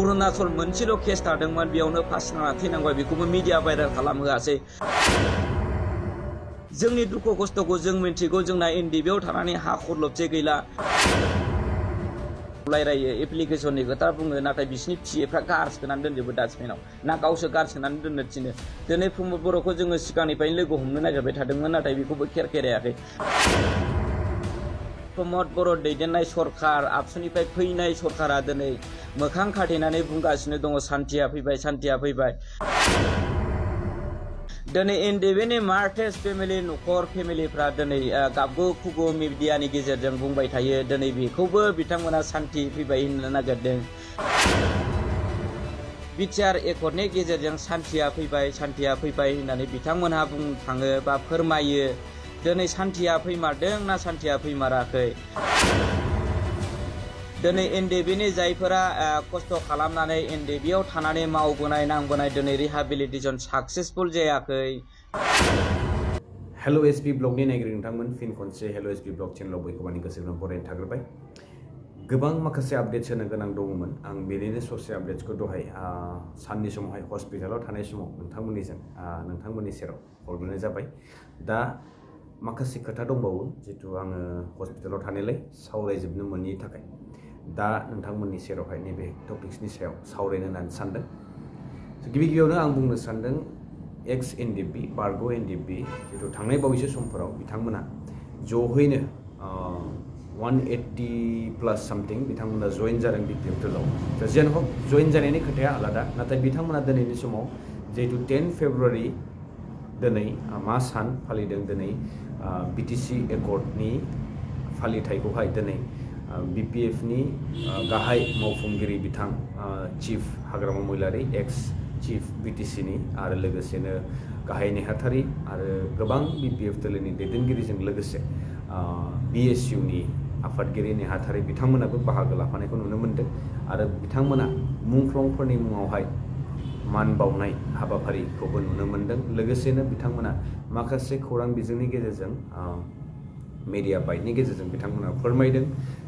अरुणाचल मोनसेल' केस थादोंमोन बेयावनो फासि नांना थैनांबाय बेखौबो मिडिया भाइरेल खालामहोआसै जोंनि दुखु खस्थ'खौ जों मिन्थिगौ जोंना एनडिबिआव थानानै हा खरलबसे गैला रायरायो एप्लिकेशननि खोथा बुङो नाथाय बिसिनि पिएफ्रा गारसोनानै दोनजोबो डास्टबिनाव ना गावसो गारसोनानै दोननो थिनो दिनै प्रमद बर'खौ जोङो सिगांनिफ्रायनो लोगो हमनो नागिरबाय थादोंमोन नाथाय बेखौबो खेरायाखै प्रमद बर' दैदेननाय सरकार आबसुनिफ्राय फैनाय सरकारा दिनै मोखां खाथेनानै बुंगासिनो दङ सान्थिया फैबाय दिनै एनडिबिनि मार्टेस फेमिलि न'खर फेमिलिफ्रा दिनै गाबगु खुगु मिडियानि गेजेरजों बुंबाय थायो दिनै बेखौबो बिथांमोना सान्थि फैबाय होननो नागिरदों बिटिआर एकर्डनि गेजेरजों सान्थिया फैबाय होननानै बिथांमोनहा बुंनो थाङो बा फोरमायो दिनै सान्थिया फैमारदों ना सान्थिया फैमाराखै दिनै एनडिबिनि जायफोरा खस्थ' खालामनानै एनडिबिआव थानानै मावबोनाय नांबोनाय दिनै रिहाबिलिटेसन साक्सेसफुल जायाखै हेलो एसपी ब्लगनि नायगिरि नोंथांमोन फिन खनसे हेलो एसपी ब्लग चेनेलाव बयखौबो गोसो बरायनो थाग्रोबाय गोबां माखासे आपडेट्स होनो गोनां दङमोन आं बेनिनो ससे आपडेट्सखौ दहाय साननि समावहाय हस्पिटालाव थानाय समाव नोंथांमोननि सेराव हरग्रोनाय जाबाय दा माखासे खोथा दंबावो जितु आङो हस्पिटालाव थानायलाय सावरायजोबनो मोनैनि थाखाय दा नोंथांमोननि सेरावहाय नैबे टपिक्सनि सायाव सावरायनो होननानै सानदों गिबियावनो आं बुंनो सानदों एक्स एनडिबि बारग' एनडिबि जितु थांनाय बावैसो समफोराव बिथांमोना ज'हैनो 180+ सामथिं बिथांमोना जइन जादों बिपिएफआव जेन हक जइन जानायनि खोथाया आलादा नाथाय बिथांमोना दिनैनि समाव जितु 10 फेब्रुवारि दिनै मा सान फालिदों दिनै बिटिसि एकर्डनि फालिथायखौहाय दिनै बिपिएफनि गाहाय मावफुंगिरि बिथां चिफ हाग्रामा महिलारि एक्स चिफ बिटिसिनि आरो लोगोसेनो गाहाय नेहाथारि आरो गोबां बिपिएफ दोलोनि दैदेनगिरिजों लोगोसे बिएसइउनि आफादगिरि नेहाथारि बिथांमोनाबो बाहागो लाफानायखौ नुनो मोन्दों आरो बिथांमोना मुंख्लंफोरनि मुङावहाय मान बावनाय हाबाफारिखौबो नुनो मोन्दों लोगोसेनो बिथांमोना माखासे खौरां बिजोंनि गेजेरजों मीडिया बाइटनि गेजेरजों बिथांमोना फोरमायदों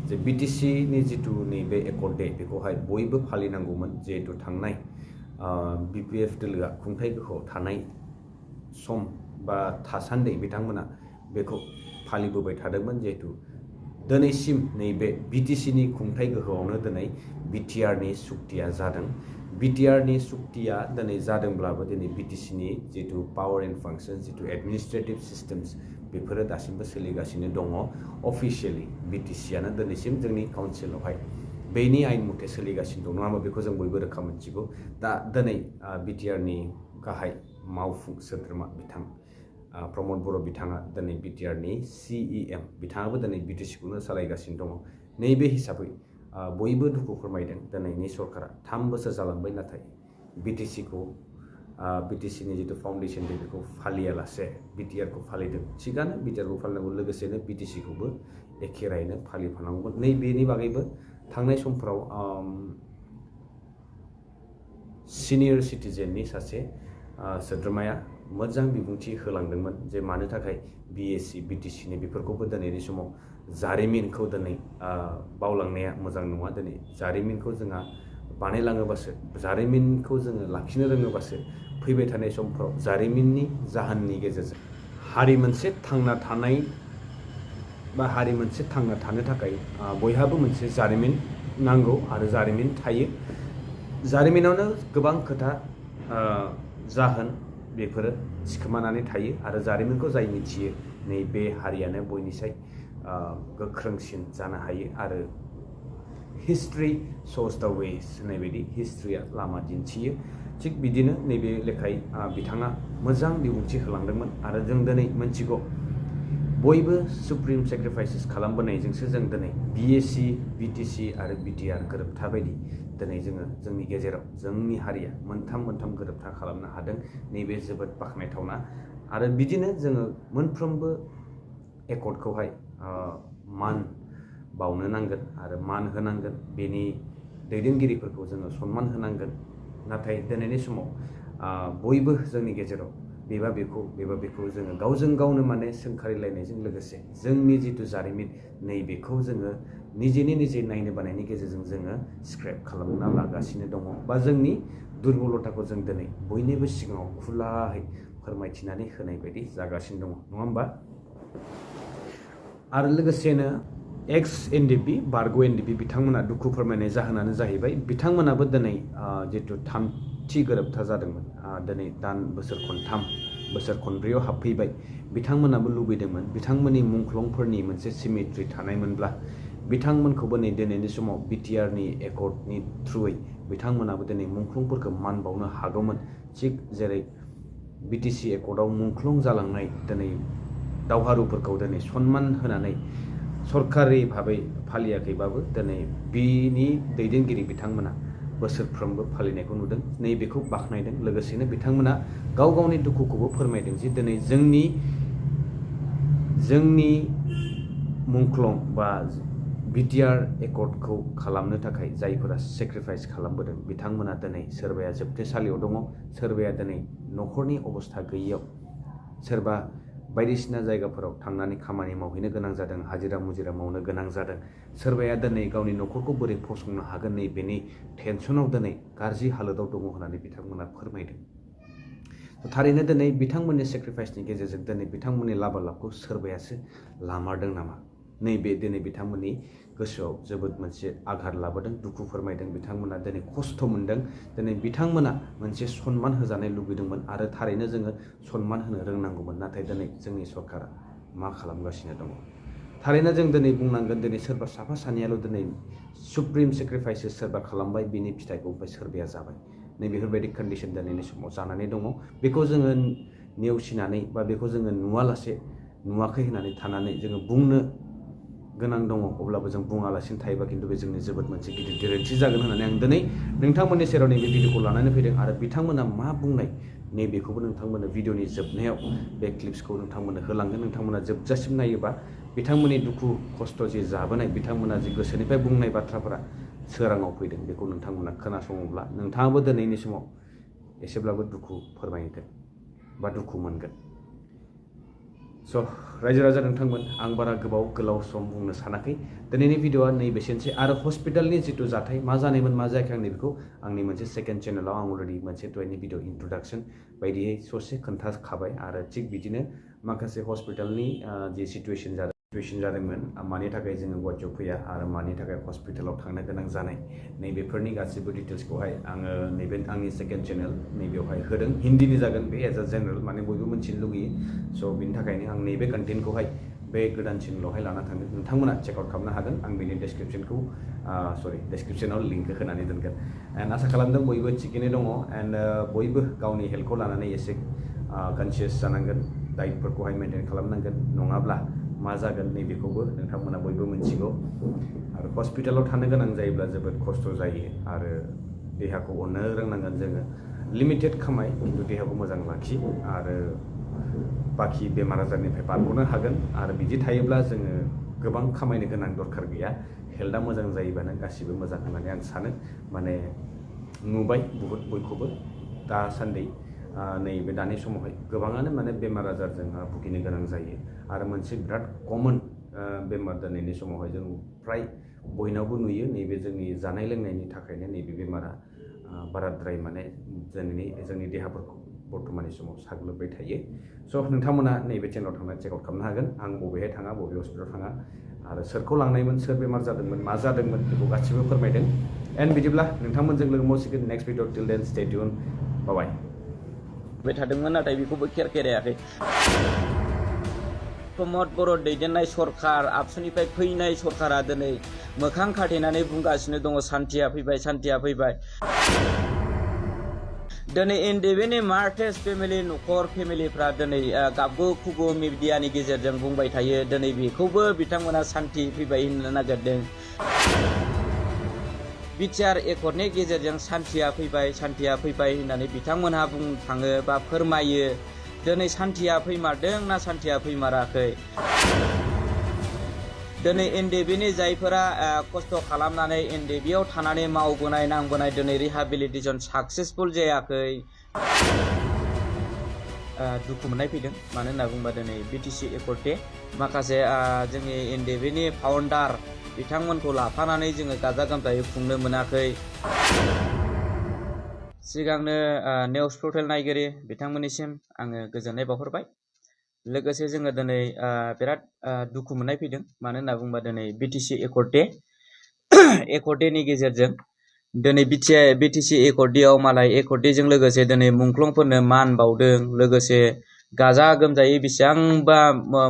जे बिटिसिनि जितु नैबे एकर्ड डे बेखौहाय बयबो फालिनांगौमोन जिहेतु थांनाय बिपिएफ दोलोआ खुंथाय गोहोआव थानाय सम बा थासान्दि बिथांमोना बेखौ फालिबोबाय थादोंमोन जिहेतु दिनैसिम नैबे बिटिसिनि खुंथाय गोहोआवनो दिनै बिटिआरनि सुक्तिया जादों बिटिआरनि सुक्तिया दिनै जादोंब्लाबो दिनै बिटिसिनि जितु पावार एन्ड फांसन जितु एडमिनिस्ट्रेटिभ सिस्टेम्स बेफोरो दासिमबो सोलिगासिनो दङ अफिसियेलि बिटिसिआनो दिनैसिम जोंनि काउन्सिलावहाय बेनि आयेन मथे सोलिगासिनो दं नङाबा बेखौ जों बयबो रोखा मोनथिगौ दा दिनै बिटिआरनि गाहाय मावफुं सोद्रोमा बिथां प्रमद बर' बिथाङा दिनै बिटिआरनि CEM बिथाङाबो दिनै बिटिसिखौनो सालायगासिनो दङ नैबे हिसाबै बयबो दुखु फोरमायदों दिनैनि सरकारा 3 बोसोर जालांबाय नाथाय बिटिसिनि जितु फाउन्डेसन डे बेखौ फालियालासे बिटिआरखौ फालिदों थिगानो बिटिआरखौ फालिनांगौ लोगोसेनो बिटिसिखौबो एखे रायैनो फालिफानांगौ नैबेनि बागैबो थांनाय समफोराव सिनियर सिटिजेननि सासे सोद्रोमाया मोजां बिबुंथि होलांदोंमोन जे मानो थाखाय बिएससि बिटिसिनि बेफोरखौबो दिनैनि समाव जारिमिनखौ दिनै बावलांनाया मोजां नङा दिनै जारिमिनखौ जोंहा बानायलाङोबासो जारिमिनखौ जोङो लाखिनो रोङोबासो फैबाय थानाय समफोराव जारिमिननि जाहोननि गेजेरजों हारि मोनसे थांना थानाय बा हारि मोनसे थांना थानो थाखाय बयहाबो मोनसे जारिमिन नांगौ आरो जारिमिन थायो जारिमिनावनो गोबां खोथा जाहोन बेफोरो सिखोमानानै थायो आरो जारिमिनखौ जाय मिथियो नैबे हारियानो बयनिसाय गोख्रोंसिन जानो हायो आरो हिस्ट्री शोज द वेज होननाय बायदि हिस्ट्रीया लामा दिन्थियो थिग बिदिनो नैबे लेखायै बिथाङा मोजां बिबुंथि होलांदोंमोन आरो जों दिनै मोनथिगौ बयबो सुप्रिम सेक्रिफाइसेस खालामबोनायजोंसो जों दिनै बिएससि बिटिसि आरो बिटिआर गोरोबथा बायदि दिनै जोङो जोंनि गेजेराव जोंनि हारिया मोनथाम गोरोबथा खालामनो हादों नैबे जोबोद बाख्नायथावना आरो बिदिनो जोङो मोनफ्रोमबो एकर्डखौहाय मान बावनो नांगोन आरो मान होनांगोन बेनि दैदेनगिरिफोरखौ जोङो सन्मान होनांगोन नाथाय दिनैनि समाव बयबो जोंनि गेजेराव बेबा बेखौ जोङो गावजों गावनो माने सोंखारिलायनायजों लोगोसे जोंनि जितु जारिमिन नैबेखौ जोङो निजेनि निजे नायनो बानायनि गेजेरजों जोङो स्क्रेप खालामना लागासिनो दङ बा जोंनि दुरबलताखौ जों दिनै बयनिबो सिगाङाव खुलाहै फोरमायथिनानै होनाय बायदि जागासिनो दङ नङा होमबा आरो लोगोसेनो एक्स एनडिपि बारग' एनडिपि बिथांमोना दुखु फोरमायनाय जाहोनानो जाहैबाय बिथांमोनाबो दिनै जितु थामथि गोरोबथा जादोंमोन दिनै बोसोर खनथाम बोसोर खनब्रैयाव हाबफैबाय बिथांमोनाबो लुबैदोंमोन बिथांमोननि मुंख्लंफोरनि मोनसे सिमेट्रि थानायमोनब्ला बिथांमोनखौबो नै दिनैनि समाव बिटिआरनि एकर्डनि थ्रुयै बिथांमोनाबो दिनै मुंख्लंफोरखौ मान बावनो हागौमोन थिग जेरै बिटिसि एकर्डआव मुंख्लं जालांनाय दिनै दावहारुफोरखौ दिनै सन्मान होनानै सरकारि भाबै फालियाखैबाबो दिनै बिनि दैदेनगिरि बिथांमोना बोसोरफ्रोमबो फालिनायखौ नुदों नैबेखौ बाख्नायदों लोगोसेनो बिथांमोना गाव गावनि दुखुखौबो फोरमायदों जे दिनै जोंनि मुंख्लं बा बिटिआर एकर्डखौ खालामनो थाखाय जायफोरा सेक्रिफाइस खालामबोदों बिथांमोना दिनै सोरबाया जोबथेसालियाव दङ सोरबाया दिनै न'खरनि अबस्था गैयियाव सोरबा बायदिसिना जायगाफोराव थांनानै खामानि मावहैनो गोनां जादों हाजिरा मुजिरा मावनो गोनां जादों सोरबाया दिनै गावनि न'खरखौ बोरै फसंनो हागोन नै बेनि टेनसनाव दिनै गाज्रि हालोदाव दङ होननानै बिथांमोना फोरमायदों थारैनो दिनै बिथांमोननि सेक्रिफाइसनि गेजेरजों दिनै बिथांमोननि लाबालाबखौ सोरबायासो लामारदों नामा नैबे दिनै बिथांमोननि गोसोआव जोबोद मोनसे आघात लाबोदों दुखु फोरमायदों बिथांमोना दिनै खस्थ' मोनदों दिनै बिथांमोना मोनसे सन्मान होजानाय लुबैदोंमोन आरो थारैनो जोङो सन्मान होनो रोंनांगौमोन नाथाय दिनै जोंनि सरकारा मा खालामगासिनो दङ थारैनो जों दिनै बुंनांगोन दिनै सोरबा साफा सानैयाल' दिनै सुप्रिम सेक्रिफाइसेस सोरबा खालामबाय बिनि फिथाइखौ ओमफ्राय सोरबाया जाबाय नै बेफोरबायदि कन्डिसन दिनैनि समाव जानानै दङ बेखौ जोङो नेवसिनानै बा बेखौ जोङो नुवाखै होननानै थानानै जोङो बुंनो गोनां दङ अब्लाबो जों बुङालासिनो थायोबा खिन्थु बे जोंनि जोबोद मोनसे गिदिर गोरोन्थि जागोन होननानै आं दिनै नोंथांमोननि सेराव नैबे भिडिअखौ लानानै फैदों आरो बिथांमोना मा बुंनाय नैबेखौबो नोंथांमोननो भिडिअनि जोबनायाव बे क्लिप्सखौ नोंथांमोननो होलांगोन नोंथांमोना जोबजासिम नायोबा बिथांमोननि दुखु खस्थ' जि जाबोनाय बिथांमोना जि गोसोनिफ्राय बुंनाय बाथ्राफोरा सोराङाव फैदों बेखौ नोंथांमोना खोनासङोब्ला नोंथाङाबो दिनैनि समाव एसेब्लाबो दुखु फोरमायगोन बा दुखु मोनगोन स' रायजो राजा नोंथांमोन आं बारा गोलाव सम बुंनो सानाखै दिनैनि भिडिअआ नैबेसेनोसै आरो हस्पिटालनि जितु जाथाय मा जानायमोन मा जायाखै आं बेखौ आंनि मोनसे सेकेन्ड चेनेलाव आं अलरेडि मोनसे दहायनि भिडिअ इन्ट्रडाक्सन बायदियै ससे खोन्थाखाबाय आरो थिग बिदिनो माखासे हस्पिटालनि जि सिटुवेसन जादोंमोन मानि थाखाय जोङो गुवाहाटियाव फैया आरो मानि थाखाय हस्पिटालाव थांनो गोनां जानाय नैबेफोरनि गासैबो डिटेल्सखौहाय आङो नैबे आंनि सेकेन्ड चेनेल नैबेयावहाय होदों हिन्दीनि जागोन बे एज अ जेनेरेल माने बयबो मिथिनो लुगैयो स' बिनि थाखायनो आं नैबे कन्टेन्टखौहाय बे गोदान चेनेलावहाय लाना थांगोन नोंथांमोना चेकआउट खालामनो हागोन आं बेनि डेसक्रिपसनाव लिंकखौ होनानै दोनगोन एन्ड आसा खालामदों बयबो थिगैनो दङ एन्ड बयबो गावनि हेल्थखौ लानानै एसे कनसियास जानांगोन डाइटफोरखौहाय मेनटेन खालामनांगोन नङाब्ला मा जागोन नैबेखौबो नोंथांमोना बयबो मिथिगौ आरो हस्पिटालाव थानो गोनां जायोब्ला जोबोद खस्थ' जायो आरो देहाखौ अननो रोंनांगोन जोङो लिमिटेड खामाय खिन्थु देहाखौ मोजां लाखि आरो बाखि बेमार आजारनिफ्राय बारग'नो हागोन आरो बिदि थायोब्ला जोङो गोबां खामायनो गोनां दरखार गैया हेल्थआ मोजां जायोबानो गासिबो मोजां होननानै आं सानो माने नुबाय बुहुद बयखौबो दासान्दि नैबे दानि समावहाय गोबाङानो माने बेमार आजारजों भुगिनो गोनां जायो आरो मोनसे बिराद कमन बेमार दिनैनि समावहाय जों फ्राय बयनावबो नुयो नैबे जोंनि जानाय लोंनायनि थाखायनो नैबे बेमारा बाराद्राय माने जोंनि देहाफोरखौ बर्थमाननि समाव साग्लोबबाय थायो स' नोंथांमोना नैबे चेनेलाव थांनानै चेकआउट खालामनो हागोन आं बबेहाय थाङा बबे हस्पिटालाव थाङा आरो सोरखौ लांनायमोन सोर बेमार जादोंमोन मा जादोंमोन बेखौ गासिबो फोरमायदों एन्ड बिदिब्ला नोंथांमोनजों लोगो मोनसिगोन नेक्स्ट भिडिअ टिल देन स्टे टिउन बाय थादोंमोन नाथाय बेखौबो खेरायाखै प्रमद बर' दैदेननाय सरकार आबसुनिफ्राय फैनाय सरकारा दिनै मोखां खाथेनानै बुंगासिनो दङ सान्थिया फैबाय दिनै एनडिबिनि मार्टेस फेमिलिफ्रा दिनै गाबगु खुगु मिडियानि गेजेरजों बुंबाय थायो दिनै बेखौबो बिथांमोना सान्थि फैबाय होननो नागिरदों बिटिआर एकर्डनि गेजेरजों सान्थिया फैबाय होननानै बिथांमोनहा बुंनो थाङो बा फोरमायो दिनै सान्थिया फैमारदों ना सान्थिया फैमाराखै दिनै एनडिबिनि जायफोरा खस्थ' खालामनानै एनडिबियाव थानानै मावबोनाय नांबोनाय दिनै रिहाबिलिटेसन साक्सेसफुल जायाखै दुखु मोननाय फैदों मानो होनना बुङोबा दिनै बिटिसि एकर्डे माखासे जोंनि एनडिबिनि फाउन्डार बिथांमोनखौ लाफानानै जोङो गाजा गोमजायै खुंनो मोनाखै। सिगांनो निउस पर्टेल नायगिरि बिथांमोननिसिम आङो गोजोननाय बावहरबाय। लोगोसे जोङो दिनै बिराद दुखु मोननाय फैदों, मानो होनना बुङोबा दिनै BTC accord day accord Danny गेजेरजों दिनै बिटिसि एकर्ड डेआव मालाय एकर्ड डेजों लोगोसे दिनै मुंख्लंफोरनो मान बावदों। लोगोसे गाजा गोमजायै बेसेबांबा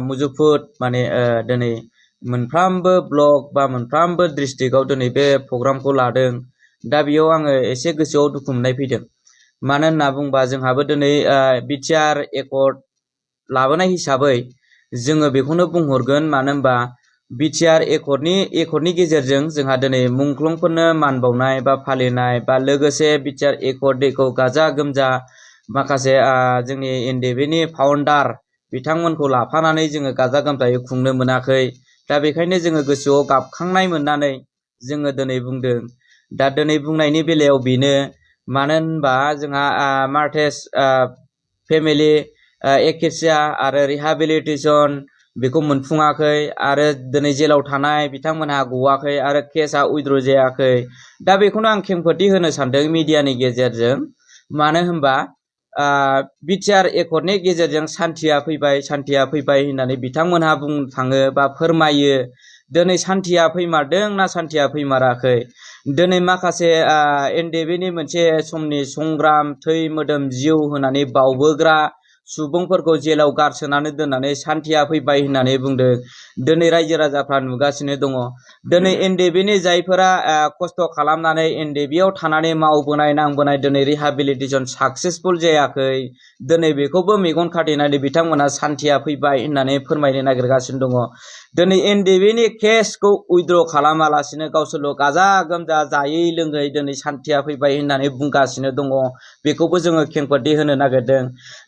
मुजुफुद माने दिनै मोनफ्रामबो ब्लक बा मोनफ्रामबो डिस्ट्रिक्टआव दिनै बे प्रग्रामखौ लादों। दा बेयाव आङो एसे गोसोआव दुखु मोननाय फैदों, मानो होनना बुङोबा जोंहाबो दिनै बिटिआर एकर्ड लाबोनाय हिसाबै जोङो बेखौनो बुंहरगोन, मानो होनबा बिटिआर एकर्डनि गेजेरजों जोंहा दिनै मुंख्लंफोरनो मान बावनाय बा फालिनाय बा लोगोसे बिटिआर एकर्ड डेखौ गाजा गोमजा माखासे जोंनि एनडिएफबिनि फाउन्डार बिथांमोनखौ लाफानानै जोङो गाजा गोमजायै खुंनो मोनाखै। दा बेखायनो जोङो गोसोआव गाबखांनाय मोननानै जोङो दिनै बुंदों। दा दिनै बुंनायनि बेलायाव बेनो, मानो होनबा जोंहा मार्टेस फेमिलि एकेसिया आरो रिहाबिलिटेसन बेखौ मोनफुङाखै आरो दिनै जेलाव थानाय बिथांमोनहा गवाखै आरो केसआ उइद्र' जायाखै। दा बेखौनो आं खेंफोरथि होनो सानदों मिडियानि गेजेरजों, मानो होनबा बिटिआर एकर्डनि गेजेरजों सान्थिया फैबाय होननानै बिथांमोनहा बुंनो थाङो बा फोरमायो। दिनै सान्थिया फैमारदों ना सान्थिया फैमाराखै? दिनै माखासे एनडिएफबिनि मोनसे समनि संग्राम थै मोदोम जिउ होनानै बावबोग्रा सुबुंफोरखौ जेलाव गारसोनानै दोननानै सान्थिया फैबाय होननानै बुंदों। दिनै रायजो राजाफ्रा नुगासिनो दङ। दिनै एनडिएफबिनि जायफोरा खस्थ' खालामनानै एनडिएफबियाव थानानै मावबोनाय नांबोनाय दिनै रिहाबिलिटेसन साक्सेसफुल जायाखै। दिनै बेखौबो मेगन खाथेनानै बिथांमोना सान्थिया फैबाय होननानै फोरमायनो नागिरगासिनो दङ। दिनै एनडिएफबिनि केसखौ उइद्र' खालामालासिनो गावसोरल' गाजा गोमजा जायै लोङै दिनै सान्थिया फैबाय होननानै बुंगासिनो दङ। बेखौबो जोङो खेंफोरथि होनो नागिरदों।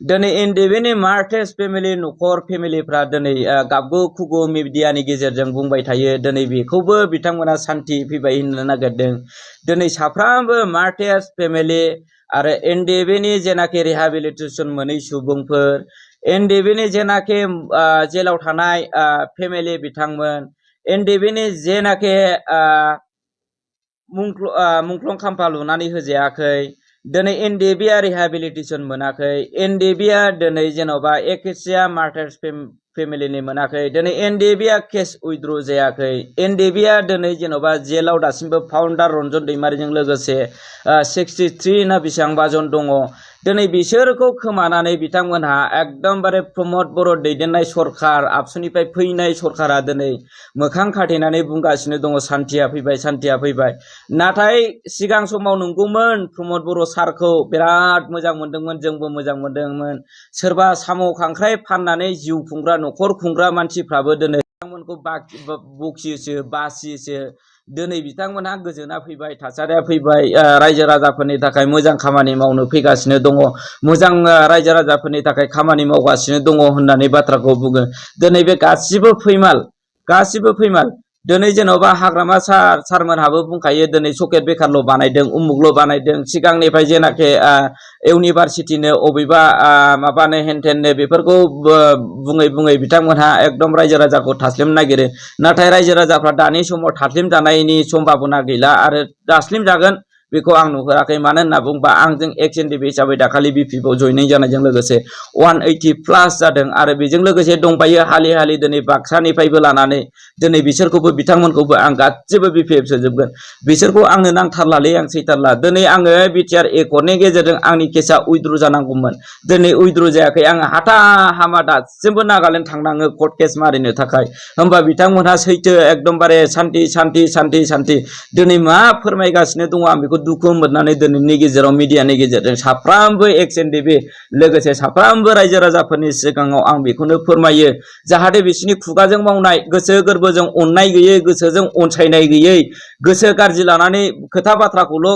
दिनै एनडिएफबिनि मार्टेस फेमिलि न'खर फेमिलिफ्रा दिनै गाबगु खुगु मिडियानि गेजेरजों बुंबाय थायो। दिनै बेखौबो बिथांमोना सान्थि फैबाय होननो नागिरदों। दिनै साफ्रोमबो मार्टेस फेमिलि आरो एनडिएफबिनि जेनाखि रिहाबिलिटेसन मोनै सुबुंफोर, एनडिएफबिनि जेनाखि जेलाव थानाय फेमिलि बिथांमोन, एनडिएफबिनि जेनाखि मुंख्लं खाम्फा लुनानै होजायाखै, दिनै एनडिएफबिया रिहाबिलिटेसन मोनाखै, एनडिएफबिया दिनै जेन'बा एकेसिया मार्टार्स फेमिलिनि मोनाखै, दिनै एनडिएफबिया केस उइद्र' जायाखै, एनडिएफबिया दिनै जेन'बा जेलाव दासिमबो फाउन्डार रन्जन दैमारिजों लोगोसे 63 ना बेसेबांबा जन दङ। दिनै बिसोरखौ खोमानानै बिथांमोनहा एकदमबारे प्रमद बर' दैदेननाय सरखार, आबसुनिफ्राय फैनाय सरखारा दिनै मोखां खाथेनानै बुंगासिनो दङ सान्थिया फैबाय। नाथाय सिगां समाव नंगौमोन, प्रमद बर' सारखौ बिराद मोजां मोनदोंमोन, जोंबो मोजां मोनदोंमोन। सोरबा साम' खांख्राइ फाननानै जिउ खुंग्रा न'खर खुंग्रा मानसिफ्राबो दिनै बिथांमोनखौ बखियोसो बासियोसो। दिनै बिथांमोनहा गोजोना फैबाय, थासारिया फैबाय, रायजो राजाफोरनि थाखाय मोजां खामानि मावनो फैगासिनो दङ, मोजां रायजो राजाफोरनि थाखाय खामानि मावगासिनो दङ होननानै बाथ्राखौ बुङो। दिनै बे गासिबो फैमाल। दिनै जेन'बा हाग्रामा सारमोनहाबो बुंखायो दिनै सकेट बेकारल' बानायदों, उमुगल' बानायदों। सिगांनिफ्राय जेनाखि इउनिभारसिटिनो अबेबा माबानो हेनथेननो बेफोरखौ बुङै बिथांमोनहा एकदम रायजो राजाखौ थास्लिमनो नागिरो। नाथाय रायजो राजाफ्रा दानि समाव थास्लिम जानायनि सम्भाबना गैला आरो थास्लिम जागोन बेखौ आं नुहुराखै। मानो होनना बुङोबा आंजों एक्स एनडिएफबि हिसाबै दाखालि बिपिएफआव जइनिं जानायजों लोगोसे 180+ जादों आरो बेजों लोगोसे दंबायो हालि दिनै बाक्सानिफ्रायबो लानानै दिनै बिसोरखौबो बिथांमोनखौबो आं गासिबो बिपिएफ सोजोबगोन। बिसोरखौ आंनो नांथारलालै, आं सैथारला। दिनै आङो बिटिआर एकर्डनि गेजेरजों आंनि केसा उइद्र' जानांगौमोन, दिनै उइद्र' जायाखै। आङो हाथा हामा दासिमबो नागालेण्ड थांनाङो कर्ट केस मारिनो थाखाय। होमबा बिथांमोनहा सैथो एकदमबारे सान्थि दिनै मा फोरमायगासिनो दङ आं बेखौ दुखु मोननानै दिनैनि गेजेराव मिडियानि गेजेरजों साफ्रोमबो एक्स एनडिएफबि लोगोसे साफ्रोमबो रायजो राजाफोरनि सिगाङाव आं बेखौनो फोरमायो, जाहाथे बिसोरनि खुगाजों मावनाय, गोसो गोरबोजों अननाय गैयै, गोसोजों अनसायनाय गैयै, गोसो गाज्रि लानानै खोथा बाथ्राखौल'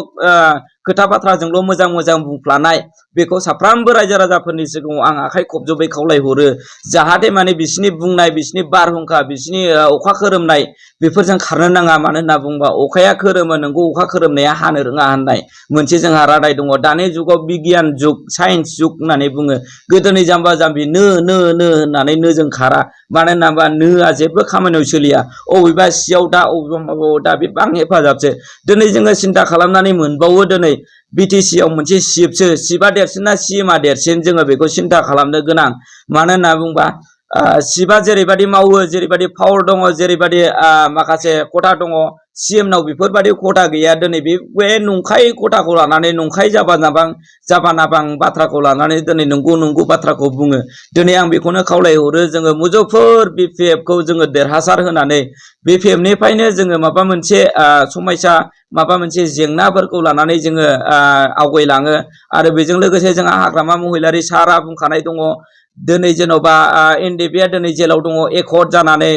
खोथा बाथ्राजोंल' मोजां मोजां बुंफ्लानाय बेखौ साफ्रोमबो रायजो राजाफोरनि सिगाङाव आं आखाइ खबजबै खावलायहरो जाहाथे माने बिसिनि बुंनाय बिसिनि बारहुंखा बिसिनि अखा खोरोमनाय बेफोरजों खारनो नाङा मानो होनना बुङोबा अखाया खोरोमो नंगौ अखा खोरोमनाया हानो रोङा होननाय मोनसे जोंहा रादाय दङ दानि जुगाव बिगियान जुग साइन्स जुग होननानै बुङो गोदोनि जाम्बा जाम्बि नो होननानै नोजों खारा मानो होनना बुङोबा नोआ जेबो खामानियाव सोलिया अबेबा सियाव दा अबेबा माबायाव दा बेबां हेफाजाबसो दिनै जोङो सिन्था खालामनानै मोनबावो दिनै बिटिसि आव मोनसे सिपसो सिपा देरसिन ना सिएमआ देरसिन जोङो बेखौ सिन्था खालामनो गोनां मानो होनना बुङोबा सिपा जेरैबायदि मावो जेरैबायदि पावार दङ जेरैबायदि माखासे खथा दङ सिएमनाव बेफोरबायदि खथा गैया दिनै बे नंखाय खथाखौ लानानै नंखाय जाबा नाबां बाथ्राखौ लानानै दिनै नंगौ बाथ्राखौ बुङो दिनै आं बेखौनो खावलायहरो जोङो मुजफ्फर बिपिएफखौ जोङो देरहासार होनानै बिपिएफनिफ्रायनो जोङो माबा मोनसे समस्या माबा मोनसे जेंनाफोरखौ लानानै जोङो आवगायलाङो आरो बेजों लोगोसे जोंहा हाग्रामा महिलारि सारा बुंखानाय दङ दिनै जेन'बा एनडिएफआ दिनै जेलाव दङ एकहत जानानै